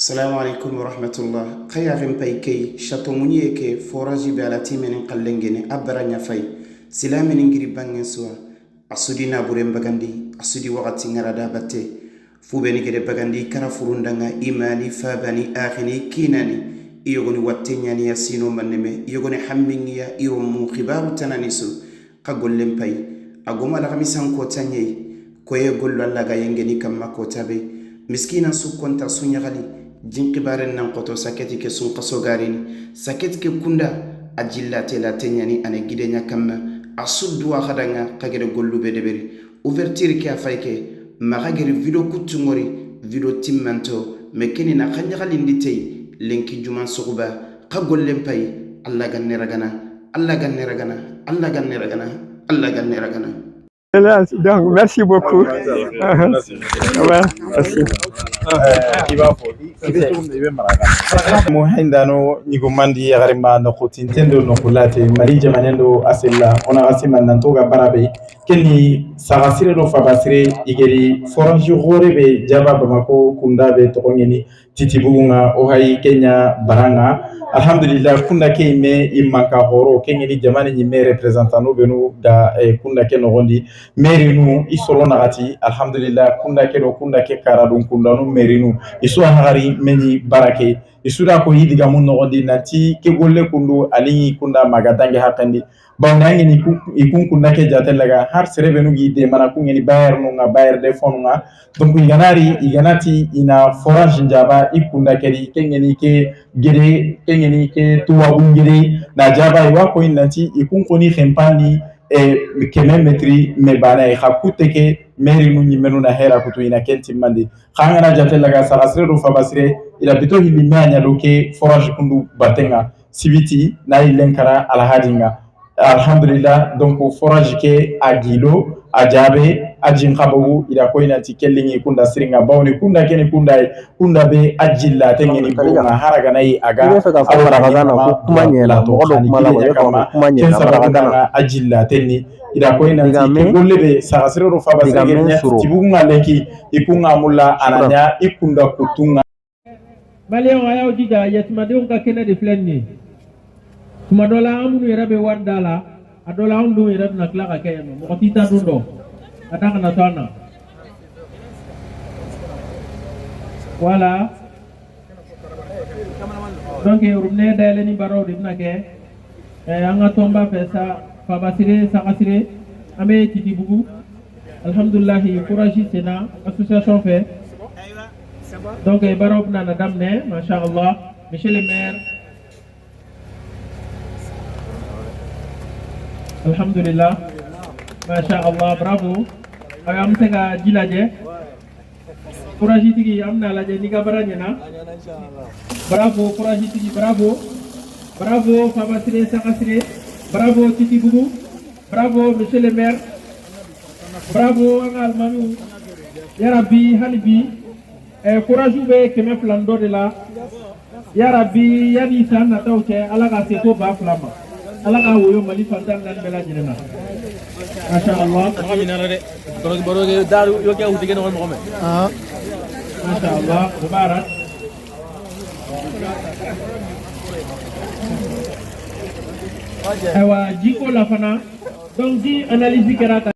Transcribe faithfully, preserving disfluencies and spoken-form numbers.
އައްސަލާމު ޢަލައިކުމް ވަރަޙްމަތުﷲ. ކަޔާގެން ޕައިކެއި ޝަތޯ މުނިއޭކޭ ފޯރާޖީ ބައިލަ ތީމެނިން ކައްލެންގެނެ އަށް ބަރަންޏާ ފައި ސިލާމެނިން ގިރި ބަން އެންސުވާ އަސުދީ ނާބުރެން ބަގަނޑީ އަސުދީ ވަގަތިން އަރާ ޑާބަތޭ ފޫބެނިގެރެ ބަގަނޑީ ކަރާ ފުރުންޑަނގާ އިމާނީ ފާބާނީ އާޚިނީ ކީނާނީ އިޔޮގުނި ވައްތެންޏާނީ ޔާސީނޯ މަންނެމޭ އިޔޮގުނި ހައްމިން އިޔާ އިރު މޫ ޚިބާރު ތަނާނީސު ކަ ގޮއްލެން ޕައި އަ ގޮމާ އަލްޚަމީސް ހަން ކޯތަންޏެއި ކޮއެ ގޮއްލު އައްލާގާ އެނގެނީ ކަމަށް ކޯތާބެއި މިސްކީނާ ސުއްކޮންތާ ސުންޏަގަލި ޖިން ކިބާރެއް ނަން ކޮތޯ ސަކެތިކެ ސުން ކަސޯގާރީން ސަކެތިކެ ކުނޑާ އަ ޖިއްލާތޭ ލާތެންޏާނީ އަނެއް ގިޑެންޏާ ކަމަށް އަ ސުއްދުވާ ހަޑަން އަ ކަގެޑެ ގޮއްލު ބެޑެބެރި އުވެރްތިރިކެ އަ ފައިކެ މަގަގެރި ވިޑޯ ކުއްތުން އޮރި ވިޑޯ ތިން މަންތޯ މެކެނިނާ ކަންޏަގަލިން ޑިތެއި ލެން ކިއްޖުމާން ސުގުބާ ކަ ގޮއްލެން ޕައި އައްލާ ގަންނެ ރަގަނާ، އައްލާ ގަންނެ ރަގަނާ، އައްލާ ގަންނެ ރަގަނާ، އައްލާ ގަންނެ ރަގަނާ. Donc, merci beaucoup. Merci. މުހިންދާނު ނިގުމަންދީ އަގަރިމާ ނޮކު ތިންތެންދު ނޮކުލާތި މަރީ ޖަމަނެންދު އަސިއްލާ އޮނަ އަސިމަން ނަންތޯގަ ބަރާބެ ކެންނީ ސަގަސިރެ ރޯ ފަބަސިރެ އިގެރީ ފޮރަންޖު ހޯރެބެ ޖަވާބަ މަކޯ ކުންޑާބެ ތޮކޮންގެނީ ތިތިބުގުން އަ އޮހައި ކެންޏާ ބަރާން އަ. އަލްޙަމްދުލިއްލާ ކުންޑަކެ އިމޭ އިއްމަންކާ ހޯރޯ ކެން އެނި ޖަމާނެ އިމޭ ރެޕްރެޒެންޓަނު ބެނު ގަ އެ ކުންޑަކެ ނޮގޮންދި މޭރިނު އިސް ރޯ ނަގަތި. އަލްޙަމްދުލިއްލާ ކުންޑަކެ ރޯ ކުންޑަކެ ކަރަޑުން ކުންޑަނު މޭރިނު އިސް އަހަރީ މެނި ބަރަކެ އިސުރާ ކޮހީދި ގަމުން ނޮގޮންދި ނަތީ ކެ ގޮއްލެ ކުންޑު އަލި ކުންޑާ މަގަ ދަނގެ ހަކަންދި ބައުނާގެނި އިކު-، އިކުން ކުންނަކެ ޖަތެއް ލަގާ ހަރް ސެރެބެނުގީ ދޭމަނަކުން އެނި ބައިރުނުން އަ ބައިރު ދެ ފޯނުން އަ. ދޮންކު އިގަނާރީ އިގަނާތީ އިނާ ފޮރާށިން ޖާބާ އި ކުންނަކެރީ ކެން އެނީކޭ ގެރޭ ކެން އެނީކޭ ތުވާ ގުންގެރޭ ނާ ޖާބާ އިވާ ކޮއިން ނަތީ އިކުން ކޮނީ ޚެންޕާނީ އެ ކެމެ މެތްރީ މެ ބާނައި ޚައްކުތެކޭ މޭރިނު ނިމެނުނަ ހޭރާ ކުތު އިނަ ކެން ތިންމަންދި. ޚާންގަނާ ޖަތެއް ލަގާ ސަގަސިރެ ރުފަ ބަސިރެ އިލަ ބިތޯ ހިލި މެ އަންޏަ ލޯކޭ ފޮރާށި ކުންޑު ބަތެން އަ. ސިވިތީ ނައި ލެންކަރާ އަލަހާދިންގަ. އަލްޙަމްދުލިއްލާ ދޮންކު ފޮރާށިކޭ އަ ގިލޯ އަ ޖާބޭ އަ ޖިން ޚަބަގު އިރަ ކޮއިނަތި ކެއްލިނގި ކުންޑަ ސިރިނގ ބައުނި ކުންޑަ ކެނި ކުންޑައި ކުންޑަ ބޭ އަ ޖިއްލާ ތެންގެނި ބޯ ހަރަގަނައި އަގާ އަވަރަ ހަގަނަ ކުމަން އޭނަ މޮގޮޑު ކުމަލަ ވަގެ ކުމަން އޭނަ އަ ޖިއްލާ ތެންނި އިރަ ކޮއިނަތި ކެ ގޮއްލެ ބޭ ސަގަސިރު ފަބަސިރިގެ ތިބުގުން އަލެކި އިކުން އަމުލާ އަނަންޏާ އިކުންޑަ ކުތުން މަލެއޯ އަޔާ އޮޖިގާ ޔަތި މަދެއުން ކަ ކެނެދި ފްލެންނީ. ތުމަ ޑޮލާ އާމުނު އެރަބެ ވަރްދާލާ، އަ ޑޮލާ އުން ޑުން އެރަދު ނަކްލާގަ ކެޔަމަ. މޮކޮތީތާ ޑުންޑޯ. އަދާކަ ނަތާނާ. ވާލާ. ޑޮންކޭ އުރުމްނޭ ޑައިލެނި ބަރޯ ޑިބްނަކޭ. އެ، އަނގަ ތޮނބާ ފެސާ، ފަބަސިރޭ، ސަގަސިރޭ، އަމޭ ތިތިބުގު. އަލްޙަމްދުލިއްލާހި، ކުރަޝި ސެނާ، އަސޯސިއޭޝަން ފެ. ދޮންކޭ ބަރޯ ބުނާ ނަ ޑަމްނޭ، މާޝާ އައްލާ. މިޝެލި މޭރް. އަލްޙަމްދުލިއްލާ. މާޝާ އައްލާ، ބްރާވޯ. އަވެ އަމްސެގާ ޖިލަޖެ. ކުރަޝީތިގެ އަމްނާ ލަޖެ ނިގަ ބަރަންޏެނާ. ބްރާވޯ، ކުރަޝީތިގެ ބްރާވޯ. ބްރާވޯ، ފަބަސިރޭ، ސަގަސިރޭ. ބްރާވޯ، ތިތިބުގު. ބްރާވޯ، މިޝެލެ މޭރް. ބްރާވޯ، އަނގާލް މަމިއު. ޔާ ރައްބީ، ހަލިބީ. އެ، ކުރަޝުބޭ، ކެމެފް ލަންޑޯ ޑެލާ. ޔާ ރައްބީ، ޔާ ނީސާން ނަތައުޗެ، އަލަގާ ސެކޯ ބާފްލާމަ. އަލަގާ އުޔޮ މަލި ފަންތަން ދަން ބެލާ ޖެނެނާ. މާޝާ އައްލާ. އަހަ މިނާރަ ރެ. ބޮޑޯ، ބޮޑޯގެ ދާރު ޔޯކެ ހުދިގެން އޮވަން މޮހަމެ. އާ. މާޝާ އައްލާ. މުބާރަކް. އެވާ ޖީކޯ ލަފަނާ. ދޮން ޖީ އަނަލިޒި ކެރާތަ.